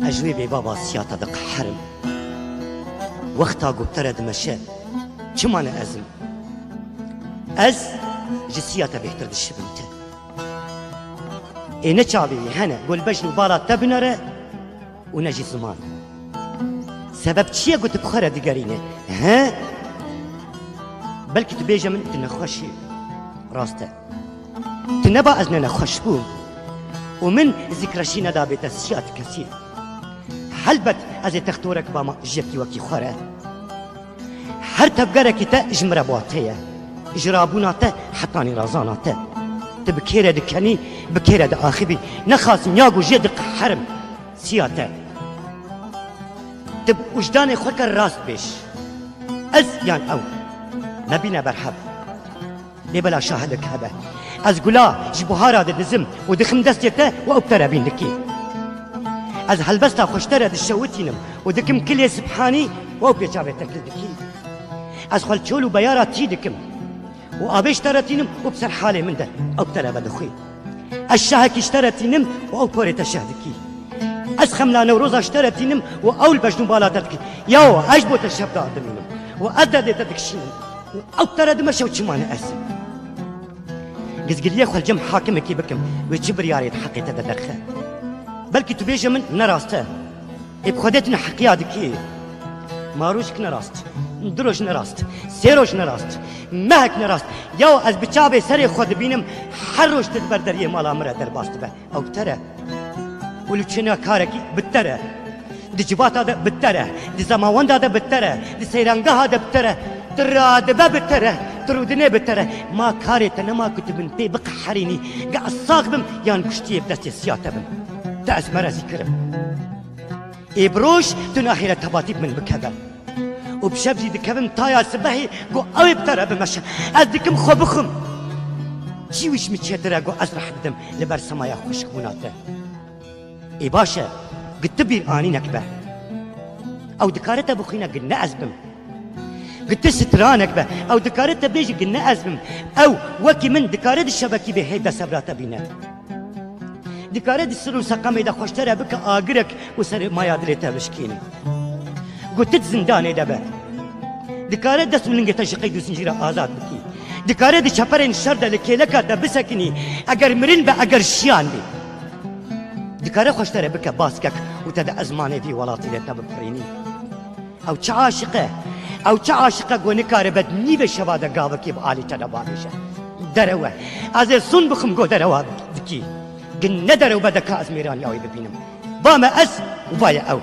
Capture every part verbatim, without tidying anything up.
Ez ji wê bêbaba siyata diqeherim. Wexta ku bi te re dimeşe, çima ne ez im? Ez ji siyata bêhtir dişibim te. Ê ne çavê wî hene, ku li bejn û bala te binere û ne jî ziman. Sebeb çi ye ku tu bi xwe re digerîne? He? Belkî tu bêje min tu nexweş î. Rast e. Tu neba ez ne nexweş bûm. Û min zikreşî nedabê te siyat kesî. Helbet ez ê textorek bama ji yekî wekî xwe re. Her tevgerekî te ji min re bate ye. Ji rabûna te hetanî razana te. Tu bi kê re dikenî, bi kê re diaxivî. Nexasim ya ku jê diqeherim. Siya te. Tu bi wijdanê xwe ke rast bêj. Ez yan ew. Me bîne berhev. Lê bila şahidek hebe. Ez gula ji buhara didizim û dixim destê te û ew bi te re bîn dikî. Ez helbesta xwe ji te re dişewitînim û dikim kilê sibhanî û ew pê çavê te kil dikî. Ez xwe li çol û beyara tî dikim û avê ji te re tînim û bi ser halê min de ew bi te re vedixwî. Ez şahekî ji te re tînim û ew porê te şeh dikî. Ez xemla Newroza ji te re tînim û ew li bejn û bala te dikî. Yaw, ez ji bo te şevdar dimînim û ez derdê te dikişînim. Û ew bi te re dimeşe û çima ne ez? Gizgiriyê xwe li cem hakimekî bikim, wê çi biryarê di heqê te de derxe? Belkî tu bêje min ne rast e. Ê bi Xwedê tu neheqiya dikî. Ma rojek ne rast, du roj ne rast, sê roj ne rast, mehek ne rast. Yaw ez bi çavê serê xwe dibînim, her roj tu di ber deriyê mala min re derbas dibe. Ew bi te re. Û li çêna karekî bi te re. Di civata de bi te re. Di zemawenda de bi te re. Di seyrangeha de bi te re. Tu radibe bi te re. Tu rûdinê bi te re. Ma karê te nema ku tu min pê biqeherînî. Ge ez sax bim yan kuştiyê bi destê siya te bim. Te ez merezî kirim. Ê bi roj tu nahêle tebatî bi min bikeve. Û bi şev jî dikevim taya sibehê ku ew ê bi te re bimeşe. Ez dikim xwe bixwim. Çi wî ji min çêtir e ku ez reh bidim li ber semaya xweşikbûna te? Ê baş e, gi tu bîr anînek be. Ew dikare te bixwîne gi ne ez bim. Gi tu stranek be. Ew dikare te bêje gi ne ez bim. Ew wekî min dikare di şevekî bê hêv de sebra te bîne. Dikare di sir û seqemê de xwe ji te re bike agirek û sermaya dilê te bişkîne. Got tu di zindanê de be. Dikare dest û lingê te ji qeyd û zincîra azad bikî. Dikare di çeperên şer de li kêleka te bisekinî. Eger mirin be, eger jiyan be. Dikare xwe ji te re bike baskek û te di ezmanê vî welatî de te bipirînî. Ew çi aşiq e? Ew çi aşiq e ku nikaribe di nîvê şeva de gavekê bi alî te de bavêje? Derew e. Ez ê sun bixim ku derewa dikî. Gin ne derew be de ka ez mêraniya wê bibînim. Va me ez û va ye ew.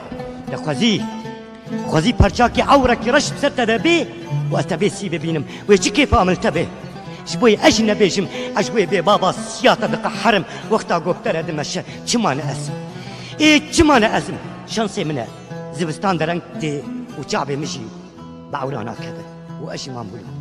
Dixwezî, xwezî perçakî ewrekî reş bi ser te de bê û ez te bê sî bibînim. Wê çi kêfa min li te bê? Ji bo yê ez jî nebêjim, ez ji bo yê bê baba siya te diqeherim, wexta ku bi te re dimeşe, çima ne ez im? Ê çima ne ez im? Şansê min e. Zivistan dereng tê û çavê min jî bi ewra nakeve û ez jî mam bûm.